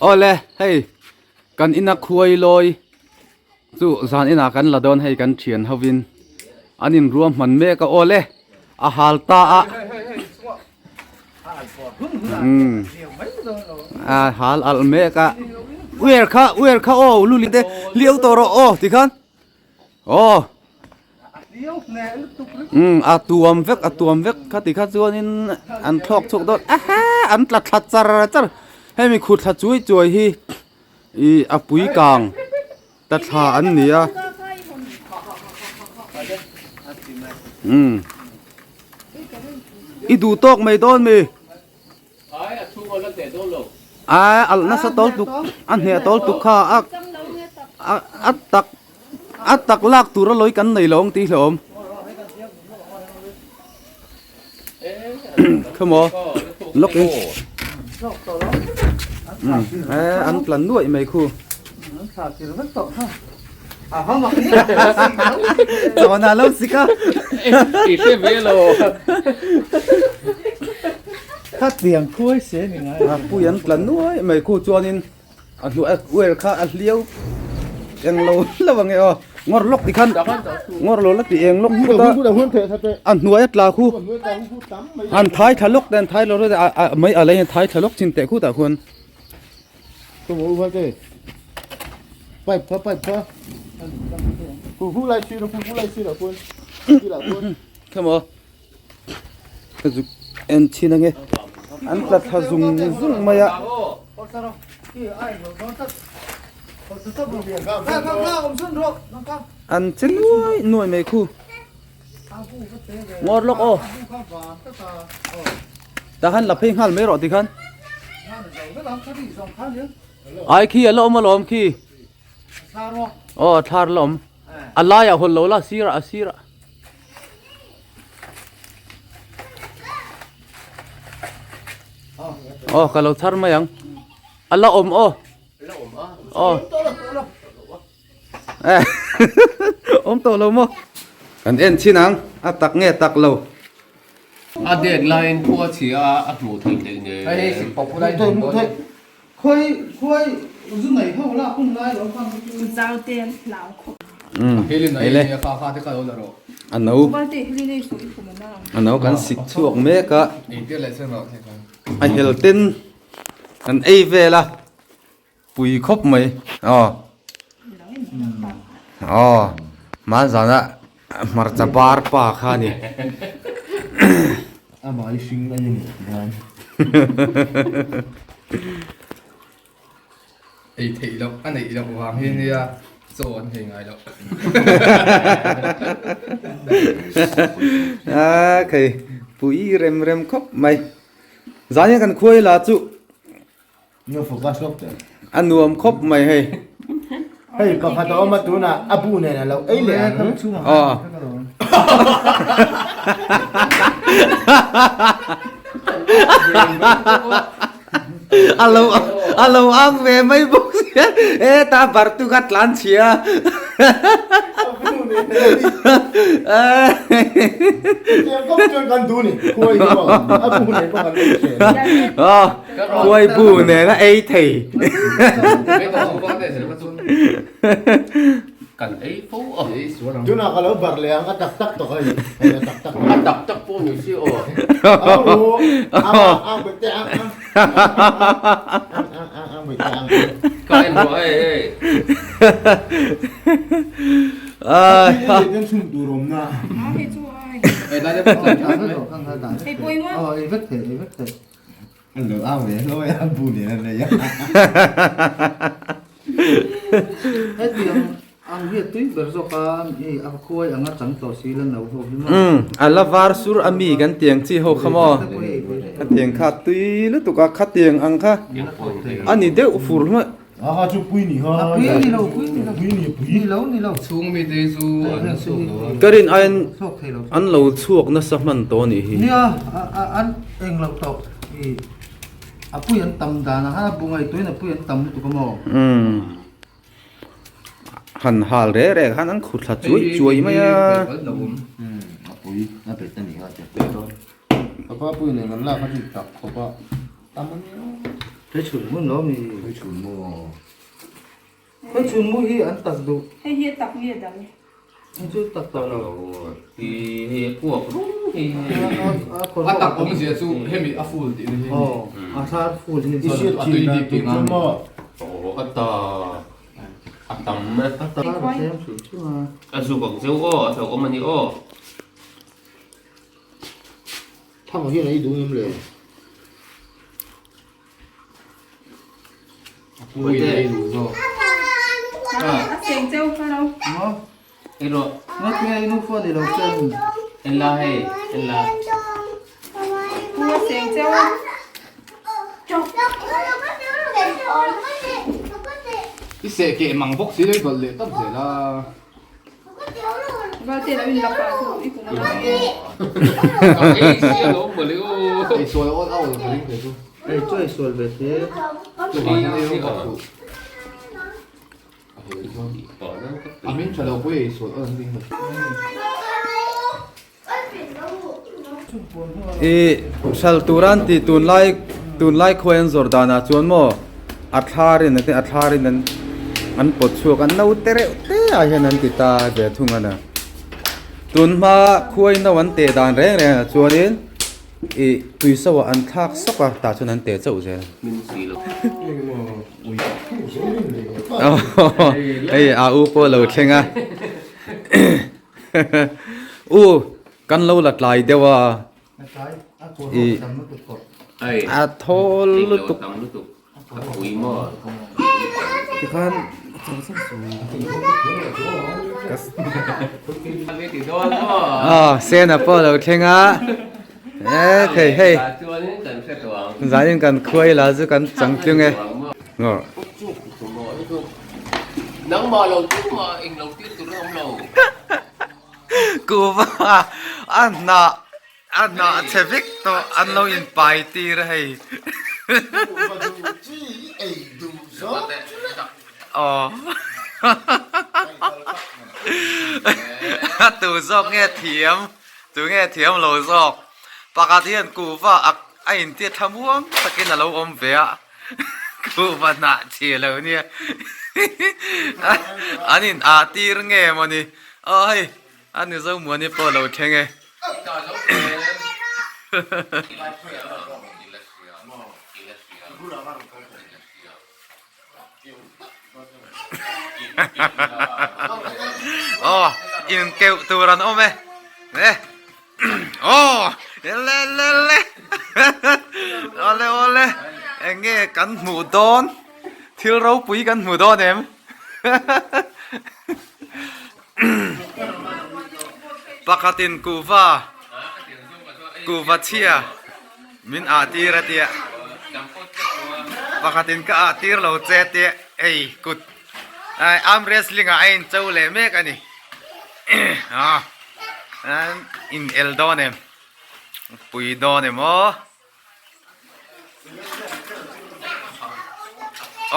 Awle hei kan ina khuai lawi chu zan inah kan la dawn hei kan thian hovin an inruam hman mek a awle a hal ta a umm a hal alh mek a uer kha uer kha aw luli te hliau tawh rawh aw tikhan. Aw umm a tuam vek a tuam vek khati kha chuanin an thlawk chhuak dawn aha an tla thla char char hemi khut thla chuai chuai hi ih a pui kang ta thla an ni a umm i duh tawk mai dawn mi. Ai alh nasa tawl tuk a hneh tawl tuk kha a a tak a tak lak tur a lawi kan nei lo ang tih hlauhawm khawmaw lawk in e an tla nuaih mai khu chawn a lo sik a Khatiang khuai se ni ngai a pui an tla nuai mai khu chuanin a hnuai uar kha a hliau eng lo lo ang e aw ngawr lawk ti khan ngawr lo la ti eng lawk phut a a hnuai a tla khu an thai thla lawk te an thai lo a mai a lei an thai thla lawk chin teh khutah khuan. Pipe kha pipe kha khu khu lai si khu khu lai si la khuan si la khuan Khemaw ka zuk en thin ange an tla thla zung zung mai a an che nuai nuai mai khu ngawr lawk aw tah khan la phei nghal mai rawh tikhan ai khi a la awm alawm khi aw thlar la awm a laiah hawlh lo la a sirah a sirah. Aw ka lo chhar mai ang a la awm aw aw awm tawh lo maw kan en chhin ang a tak nge tak lo a dek laiin khua chhia a hmuh theih theih nge A no a no kan sik chhuak mek a a hel ten kan ei vel a pui khawp mai aw aw hmanzana hmarcha bar pa kha a ni. Ei theih loh a neih loh vang hi nia chaw an hei ngai loh. A khei pui rem rem khawp mai. Zan hian kan khuai la chu a nuam khawp mai hei. Hei pakhat a awm a tunah a bu nen a lo ei leh ang. Aw. A lo a lo ang ve mai bawk sia e ta bar tu kha tlan chhia khuai bu nen a ei thei Kan ei fo a. Tunah ka lo bar leh ang a tak tak tawh hei. Hei a tak tak. A tak tak pawh ni si aw. Ang ang bek te ang ang. Ang ang ang ang bek te ang. Ka en rawh hei hei. Ai. Kan chhung tur awm na. Hei lai te pawh Hei pawimawh. Aw ei vek thei ei vek thei. An lo au ve hlawi a bu nen an nei a. Hetiang ang hi a tui ber zawk a hei a khuai anga chang tawh si la no ho hi maw. Umm a la var sur a mi kan tiang chi ho kha maw khatiang kha a tui lutuk a khatiang ang kha a ni deuh fur hluah. A ha chu pui ni ha. A pui ni lo pui ni lo pui ni pui. Ni lo ni lo. Chhung mi te chu an chhuak lo a. Ka rin aiin an lo chhuak nasa hman tawh a nih hi. Nia an eng lo tawh i a pui an tam dan ah khan a bu ngaihtuahin a pui an tam lutuk a maw. Umm han hal reh reh khan an khut thla chuai chuai mai a. Umm a pui a bet a ni kha che. Ka pa pui nen kan lak a dik tak khawp a tam a nia. Hei chhun hmun lo mi. Hei chhun mu aw. Hei chhun mu hi an tak duh. Hei hi a tak nge a dang? Hei chu tak tawh lo. Hi hei a kuak rung hi. A tak awmzia chu hemi a full tih na hi. Aw a thar full hi. I hriat thin dan tur chu maw? Aw a ta a tam e. A tam a tlem hrim hrim a. A zuk ang zeuh aw a hlauhawm a ni aw. Thang hian a i duh em le? A pui in a i duh zawk. A cheng cheu kha lo. Maw? Ei rawh. Nga tinge i nu phone i lo chen? En la hei, en la. Pu a cheng cheu a. I seh keh mang bawk si lo i dawlh leh tawp zel a. I hral turan tih tunlai tunlai khuai an zawrh danah chuan maw a thlar in a thlar in an an pawt chhuak a no te reuh te ah hian an ti ta ve thung a na tun hma khuai no an teh dan reng reng ah chuanin ih tui so ah an thlak sawk a tah chuan an teh chauh zel hei a u pawh a lo thleng a. U kan lo la tlai deuh a ih a thawl lutuk tikhan aw sena pawh a lo thleng a e thei hei zanin kan khuai la chu kan chang tlung e. Nangmah lo tumah eng lo tir tur a awm lo. Kuva a hnah a hnah chhe vek tawh an lo in pai tir a hei. Aw a tu zawk nge thiam tu nge thiam lo zawk pakhat hian kuva a inti thlamuang takin a lo awm ve a. Kuhva hnah chhi lo nia an in ah tir nge maw ni aw hei a ni zo muani pawh lo thleng e. Aw inkeuh tur an awm e e. Aw le le le awle awle eng nge kan hmuh dawn thil ropui kan hmu dawn em pakhatin kuhva kuhva chhia min ah tir a tia pakhatin ka ah tir lo che tia ei kut arm wrestling ah a in cho leh mek a ni ah. An in el dawn em? Pui dawn em aw?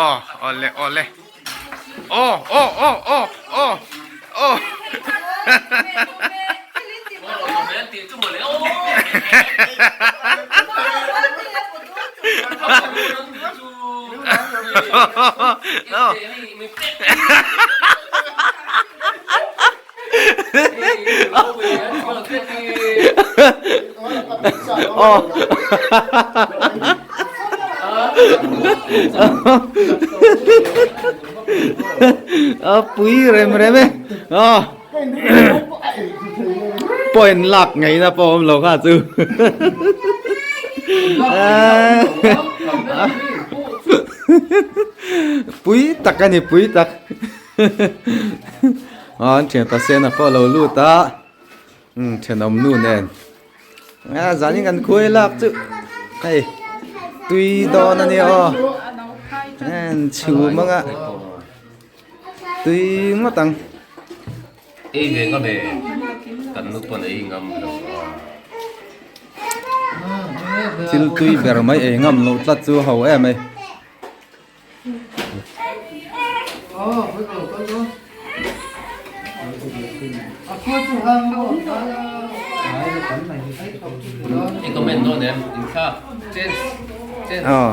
Aw, awle awle. Aw, aw, aw, aw, aw, aw. A pui rem rem e a point lak ngaihna pawh awm lo kha chu pui tak a ni pui tak. An thian pasena pawh a lo lut a umm thenawm nu nen a zanin kan khuai lak chu hei tui dawn a nia aw en chhum anga tui ngawt ang. Ei ve ngam e kan nu pawn ei ngam lo a. Thil tui ber mai ei ngam loh tlat chu ho em ai. I comment dawn em? In thlak. Chance. Chance. Aw.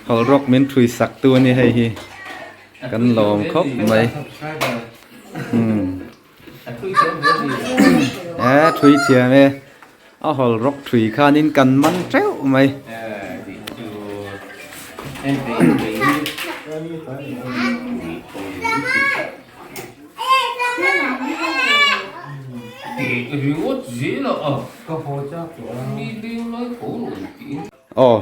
Hawlrawk min thui sak tu a ni hei hi kan lawm khawp mai e thui thiam e a hawlrawk thui khanin kan man teuh mai. Aw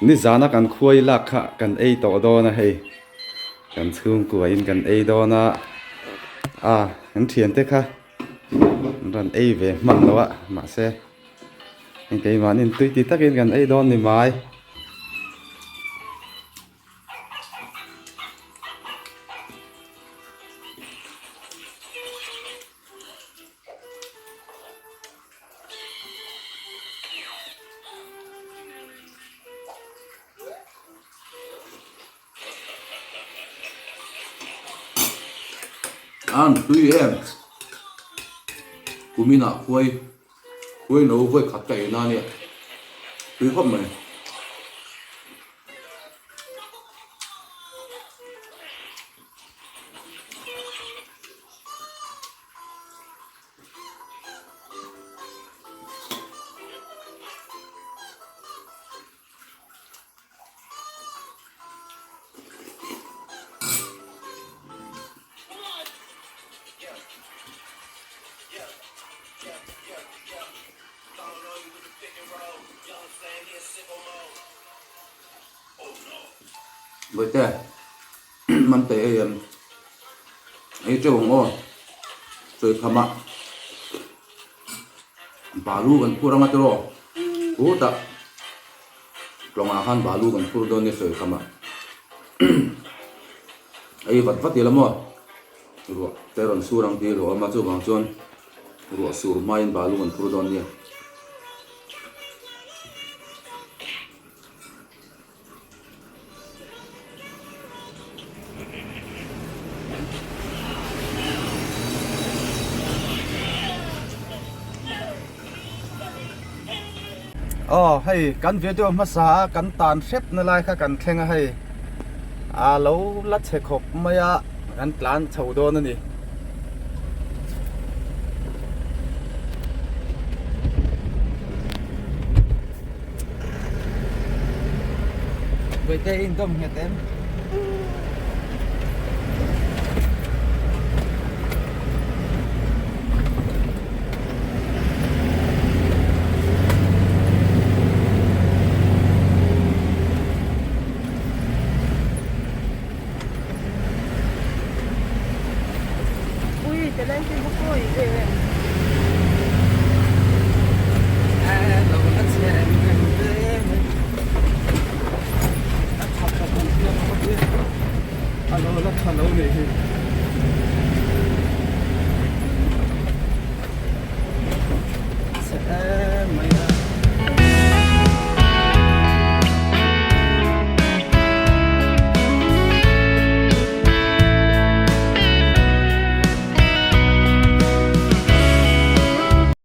nizana kan khuai lak kha kan ei tawh dawn a hei kan chhungkua in kan ei dawn a a kan thiante kha an rawn ei ve hman lo a mahse keimahni tui ti takin kan ei dawn ni mai. An tui em kuminah khuai khuai no vawi khat ka ei na nia tui khawp mai. Bawihte man te ei em ei teuh ang aw sawi tham a balu kan phur anga tiraw khutah tlawngah khan balu kan phur dawn nia sawi tham a ei vat vat ila maw ruah te rawn sur ang tih a hlauhawm a chuvang chuan ruah sur hmain balu kan phur dawn nia. Aw hei kan video hmasa a kan tan hrep na lai kha kan thleng a hei a lo la chhe khawp mai a kan tlan chho dawn a ni. Bawihte i indawm nghet em? Ui, te leng tin bawk awi em em. Chhe em mai.